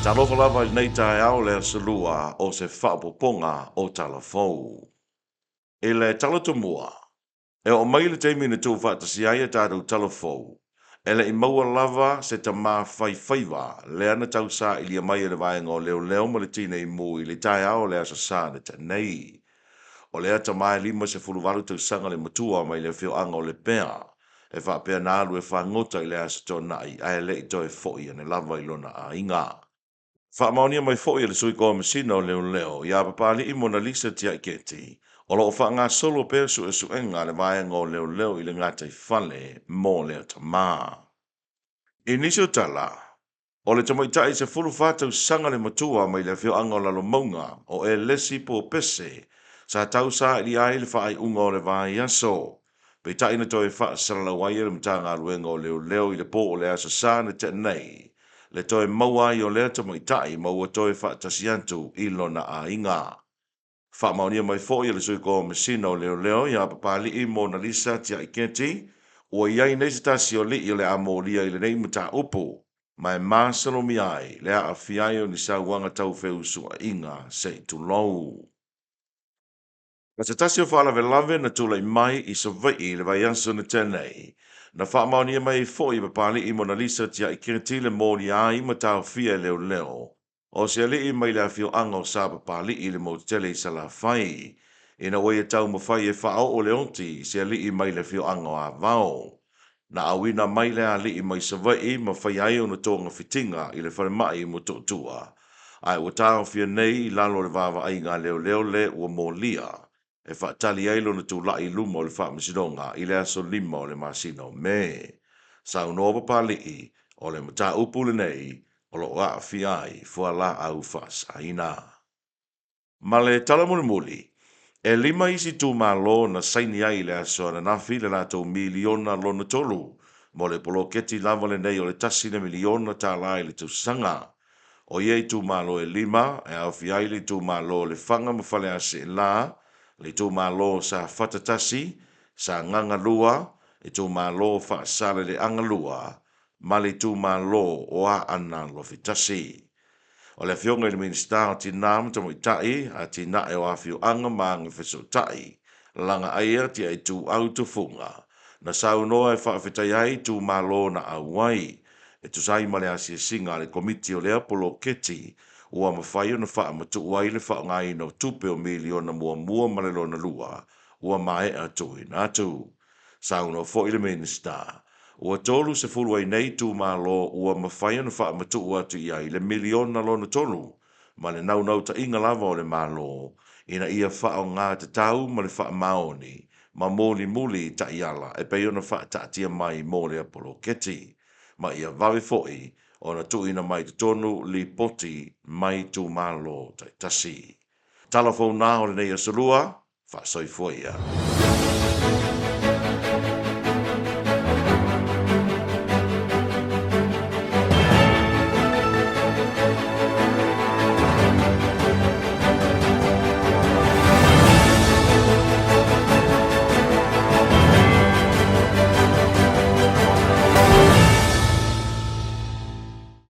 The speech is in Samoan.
Talofa lava i lenei taeao le Aso Lua o se faaopoopoga o Tala Fou. I le tala tomua, e oo mai le taimi na tuufaatasia ai a tatou tala fou, e le i maua lava se tama fai faiva lea na tausailiia mai e le vaega o leoleo ma le tinei mu i le taeao o le Aso Sa na tea nei. O lea tama e 58 tausaga le matua mai le afioaga o Lepea, e faapea na alu e fagota i le Aso Toonai ae le i toe foi ane lava i lona aiga. Faamaonia mai foi e le Sui Komesina o Leoleo ia Papali'i Monalisa Tiaiketi, o lo o faagasolo pea suesuega a le vaega o Leoleo i le gataifale mo lea tama. I nisi o tala, o le tamaitai 14 tausaga le matua mai le afioaga o Lalomauga o Elesi Popese sa tausaili ai le faaiuga o le vaiaso. Peitai na toe faasalalau ai e le Matagaluega o Leoleo i le po o le Aso Sa na tea nei le toe maua ai o lea tamaitai ma ua toe faatasi atu i lona aiga. Faamaonia mai foi e le Sui Komesina o Leoleo ia Papali'i Monalisa Tiaiketi, ua i ai nei se tasi o alii o le a molia i lenei mataupu, ma e masalomia ai le aafia ai o ni sauaga tau feusuaiga se i tulou. Ma se tasi o faalavelave na tulai mai i Savaii i le vaiaso na tea nei, na faamaonia mai ai foi e Papali'i Monalisa Tiaiketi le molia ai ma taofia e leoleo o se alii mai le afioaga o Sapapalii i le motu tele i Salafai, ina ua ia taumafai e faaoo le oti i se alii mai le afioaga o Avao. Na auina mai le alii mai Savaii ma faia ai ona togafitiga i le falemai i Motootua, ae ua taofia nei i lalo o le vaavaaiga a leoleo le ua molia e faatali ai lona tulai i luma o le Faamasinoga i le aso 5 o le masina o Me. Saunoa Papali'i, o le mataupu lenei o lo o aafia ai fualaau faasaina. Ma le tala mulimuli, e lima isi itumalo na saini ai i le aso ananafi le latou miliona lona tolu mo le poloketi lava lenei o le $1 miliona i le tausaga. O ia itumalo e lima e aofia ai le itumalo o Lefaga ma Faleaseela, le itumalo o Safata 1, Sagaga 2, itumalo o Faasaleleaga 2 ma le itumalo o Aana Alofi 1. O le Afioga i le Minisita o Tinā ma Tamaitai, Atinae o Afioaga ma Agafesootai, Lagaaia Tiaituau Tufuga, na saunoa e faafetai ai itumalo na auai e tusa ai ma le asiasiga a le Komiti o lea poloketi ua mafai ona faamatuu ai le faaaogaina o tupe o miliona muamua ma le lona lua ua maea tuuina atu. Saunoa foi le Minisita, ua 30 ai nei itumalo ua mafai ona faamatuu atu i ai le miliona lona tolu ma le naunautaiga lava o le Malo ina ia faaaoga tatau ma le faamaoni ma mulimuli i taiala e pei ona faataatia mai mo lea poloketi, ma ia vave foi ona tuuina mai totonu lipoti mai itumalo taitasi. Tala fou na o lenei aso lua, faasoifua ia.